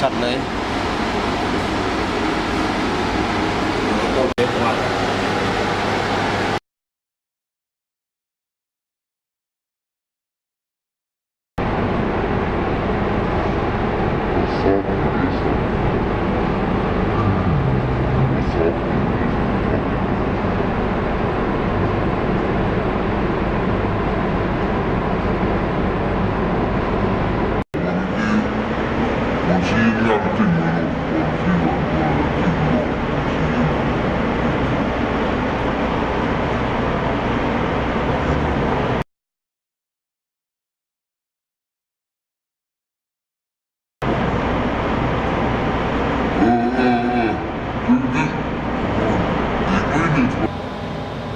ຊັດເລີຍ.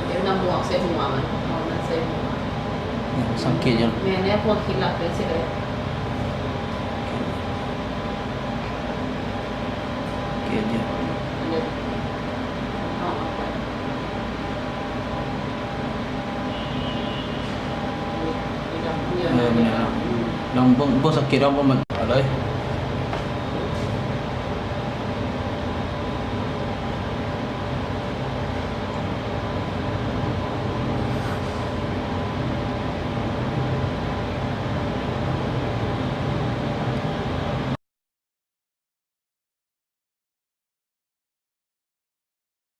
ເຮັດນ້ຳໝວກໃສ່ຫົວມັນ ເອົາມັນໃສ່ຫົວ. ສັງເກດຢູ່. ແມ່ນແນ່ ພວກຄິດລັບເປັນຊິໄດ້. ເກດຢູ່. ເອີ ແມ່ນແລ້ວ. ລອງເບິ່ງ ບໍ່ສັງເກດ ລອງເບິ່ງມັນ ເອົາເລີຍ.